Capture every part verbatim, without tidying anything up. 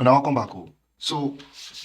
Now welcome back home. So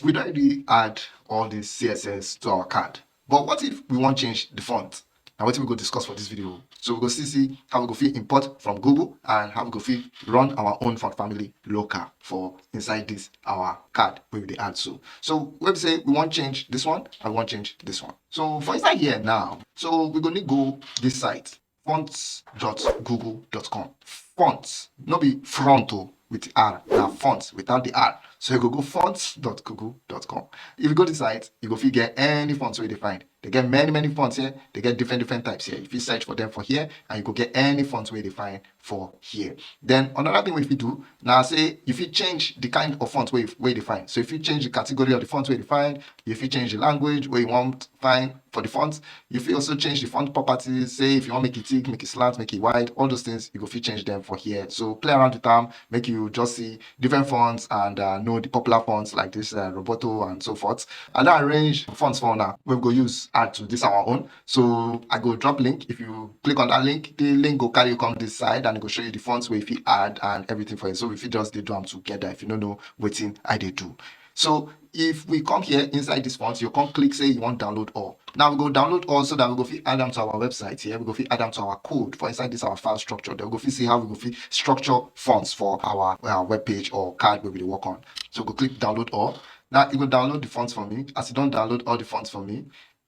we already add all the C S S to our card. But what if we want change the font? Now what we go discuss for this video? So we go see, see how we go fit import from Google and how we go fit run our own font family local for inside this our card where we dey add so. So when we say we want change this one, I want change this one. So for inside here now, so we go need go this site, fonts dot google dot com. Fonts, no be front o with R, na fonts without the R. So you go go fonts dot google dot com. If you go the site, you go fit get any fonts wey you dey find. They get many, many fonts here. They get different, different types here. If you search for them for here, and you go get any fonts wey you dey find for here. Then another thing we fit do now say you fit change the kind of font wey you, wey you dey find. So if you change the category of the font wey you dey find, you fit change the language wey you want find for the font. You fit also change the font properties. Say if you want make it thick, make it slant, make it wide, all those things, you go fit change them for here. So play around with them, make you just see different fonts and uh, know the popular fonts like this uh, Roboto and so forth. And I arrange fonts for now. We go use add to this our own. So I go drop link. If you click on that link, the link go carry you come this side and it go show you the fonts where if you add and everything for you. So if you just dey do them together, if you don't know wetin I dey do. So if we come here inside this font, you come click say you want download all. Now we go download all so that we go fit add them to our website here. We go fit add them to our code for inside this our file structure. Then we go fit see how we go fit structure fonts for our, our web page or card we will work on. So go click download all. Now you go download the fonts for me. As you don't download all the fonts for me,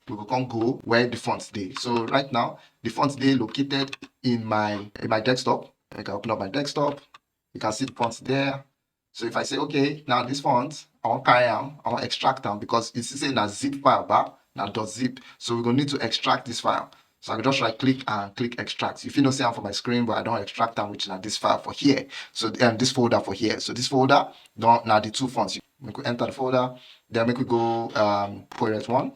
we go come go where the fonts dey. So right now, the fonts dey located in my in my desktop. I can open up my desktop. You can see the fonts there. So if I say, okay, now this font, I want carry am, I want extract am because you see say na zip file, ba, na dot zip. So we go need to extract this file. So I go just right click and click extract. You fit no see am for my screen, but I don't extract am, which na this file for here. So um, this folder for here. So this folder, don't now the two fonts. We could enter the folder, then we could go um, Poet one.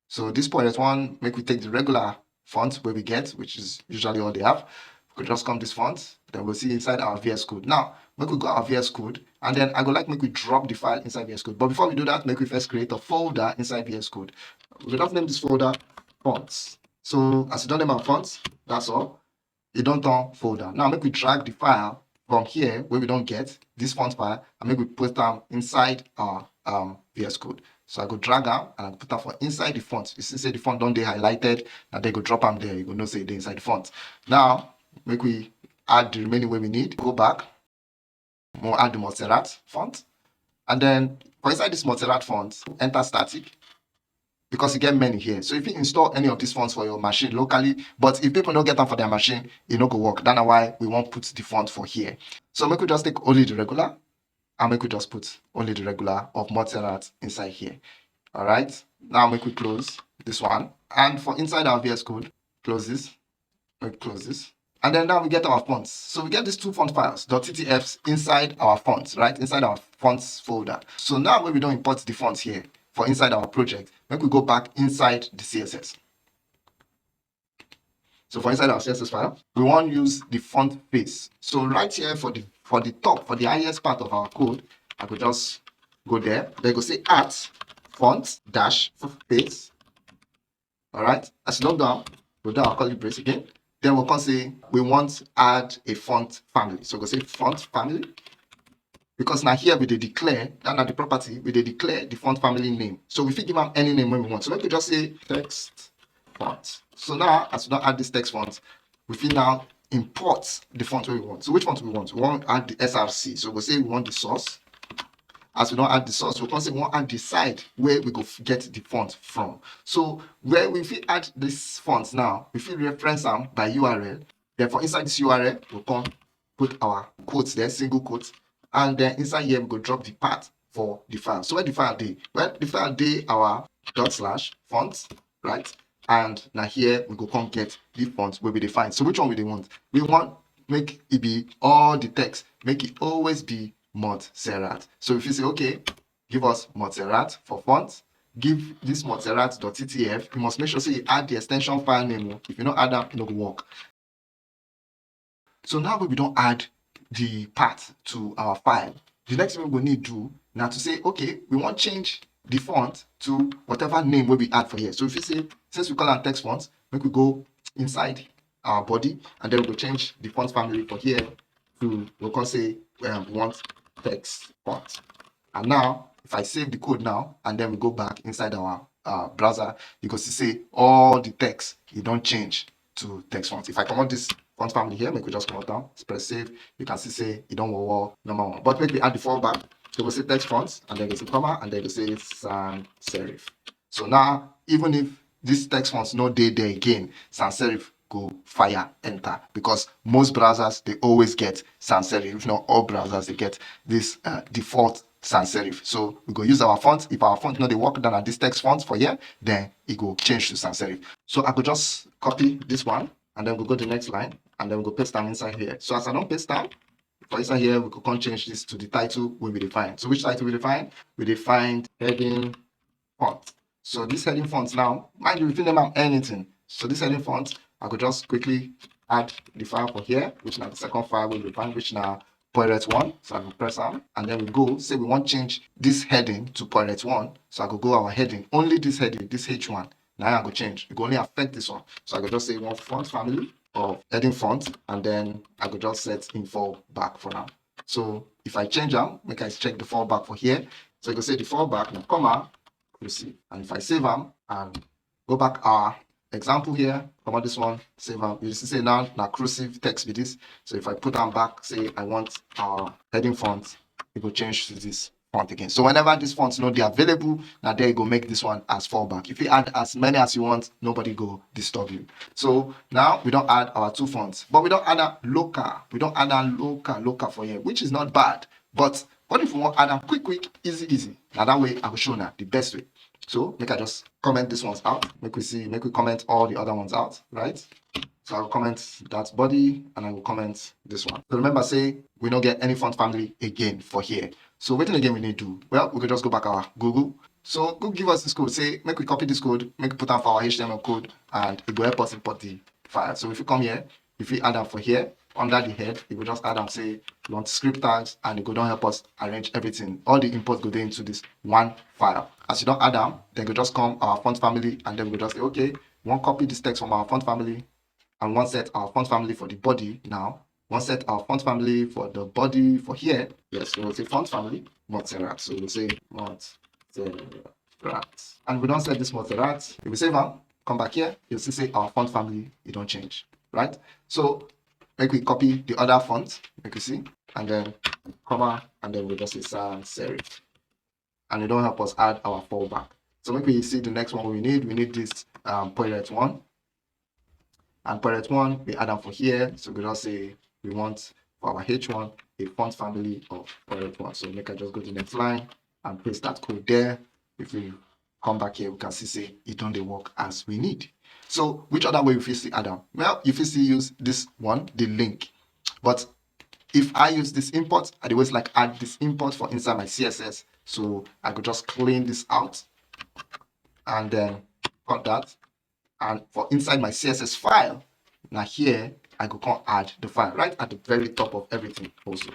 So this Poet one, make we take the regular font where we get, which is usually all they have. We could just come this font, then we'll see inside our V S Code. Now, make we go our V S Code, and then I go like make we drop the file inside V S Code. But before we do that, make we first create a folder inside V S Code. We just name this folder fonts. So as you don't name our fonts, that's all. It don't turn folder. Now make we drag the file from here where we don't get this font file and make we put them inside our um, V S Code. So I go drag am and I go put am for inside the font. You see say the font don dey highlighted, and they go drop am there. You go know say e dey inside the font. Now, make we add the remaining way we need. Go back, more add the Montserrat font. And then for inside this Montserrat font, enter static because you get many here. So if you install any of these fonts for your machine locally, but if people don't get them for their machine, it no go work. That's why we won't put the font for here. So make we just take only the regular and make we just put only the regular of Montserrat inside here. All right. Now make we close this one. And for inside our V S Code, close this. Make we close this. And then now we get our fonts. So we get these two font files, .ttfs, inside our fonts, right? Inside our fonts folder. So now when we don't import the fonts here for inside our project, make we go back inside the C S S. So for inside our C S S file, we want use the font face. So right here for the for the top, for the highest part of our code, I could just go there. They go say at font dash face. All right. As you look down, we'll do our curly brace again. Then we'll come say we want to add a font family. So we'll say font family. Because now here we dey declare, that na the property, we dey declare the font family name. So we fit give am any name when we want. So let me just say text font. So now, as we don't add this text font, we fit now import the font we want. So which font we want? We want to add the S R C. So we'll say we want the source. As we don't add the source, we can say we want to add the side where we go get the font from. So where we fit add this font now, we fit reference them by U R L. Then for inside this U R L, we can put our quotes there, single quotes. And then inside here, we go drop the path for the file. So where the file dey? Well, the file dey our dot slash font, right? And now here, we go come get the font where we define. So which one we dey want? We want make it be all the text, make it always be Montserrat. So if you say, okay, give us Montserrat for font, give this Montserrat.ttf, you must make sure say you add the extension file name. If you don't add that, it no go work. So now we don't add the path to our file. The next thing we need do now to say, okay, we want change the font to whatever name we add for here. So if you say, since we call am text font, make we go inside our body and then we go change the font family for here to, we can say um, we want text font. And now, if I save the code now, and then we go back inside our uh, browser, you go see say all the text, e don change to text font. If I comot this font family here, make we just comot am, press save, you can see say e don work normal one. But make we add the font back, you go say text font, and then you go say comma, and then you go say sans serif. So now, even if this text font no dey there again, sans serif go fire enter, because most browsers dey always get sans serif. If not all browsers dey get this uh, default sans serif. So we go use our font. If our font no dey work down at this text font for here, then e go change to sans serif. So I go just copy this one, and then we go the next line, and then we go paste am inside here. So as I don paste am for inside here, we go come change this to the title wey we dey find. So which title we dey find? We dey find heading font. So this heading font now, mind you, you fit name am anything. So this heading font, I go just quickly add the file for here, which na the second file wey we find, which na Poiret one. So I go press am, and then we go say we wan change this heading to Poiret one. So I go go our heading, only this heading, this H one, na I go change. E go only affect this one. So I go just say we want font family of heading font, and then I go just set info back for now. So if I change am, make I check the fallback for here. So you go say the fallback na comma Cursive. And if I save am and go back our example here, comot this one, save am, you see say now na Cursive text be this. So if I put am back, say I want our heading font, e go change to this font again. So whenever this font no dey available, na there you go make this one as fallback. If you add as many as you want, nobody go disturb you. So now we don add our two fonts, but we don add am local. We don add am local, local for here, which is not bad. But what if we wan add am quick, quick, easy, easy? Na that way I go show una the best way. So make I just comment these ones out. Make we see, make we comment all the other ones out, right? So I will comment that body and I will comment this one. So remember say we no get any font family again for here. So wetin again we need do? Well, we go just go back our Google. So go give us this code. Say make we copy this code, make we put am for our H T M L code, and it go help us import the file. So if you come here, if you add am for here under the head, you go just add am say you want script tags, and it go don help us arrange everything. All the import go dey into this one file. As you don add am, then go just come our font family, and then we go just say, okay, we wan copy this text from our font family, and we wan set our font family for the body now. We wan set our font family for the body for here. Yes, we will say font family Montserrat. So we will say Montserrat. And we don set this Montserrat. If we save am, come back here, you'll see say our font family, e don change, right? So make we copy the other font, make you see, and then comma, and then we just say sans serif. And it don help us add our fallback. So make we see the next one we need. We need this um, Poiret one. And Poiret one, we add am for here. So we just say we want for our H one a font family of Poiret one. So make I just go to the next line and paste that code there. If we come back here, we can see say e don dey work as we need. So which other way we fit still add am? Well, you fit still use this one, the link. But if I use this import, I dey always like add this import for inside my C S S. So I go just clean this out and then cut that. And for inside my C S S file, na here I go come add the file right at the very top of everything also.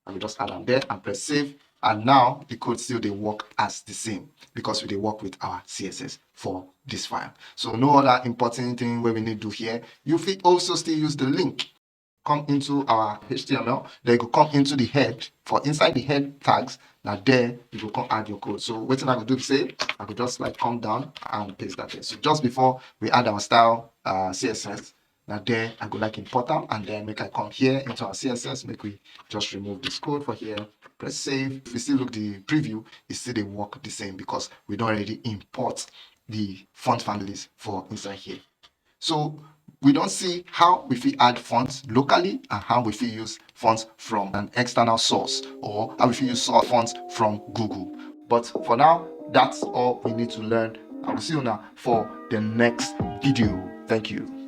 I go just add am there and press save. And now the code still dey work as the same because we dey work with our C S S for this file. So no other important thing wey we need do here. You fit also still use the link, come into our H T M L, then you go come into the head. For inside the head tags, na there you go come add your code. So wetin I go do be say, I go just like come down and paste that there. So just before we add our style uh, C S S, na there I go like import am, and then make I come here into our C S S, make we just remove this code for here, press save. If we still look the preview, e still dey work the same because we don already import the font families for inside here. So we don see how we fit add fonts locally and how we fit use fonts from an external source, or how we fit use source fonts from Google. But for now, that's all we need to learn. I will see you now for the next video. Thank you.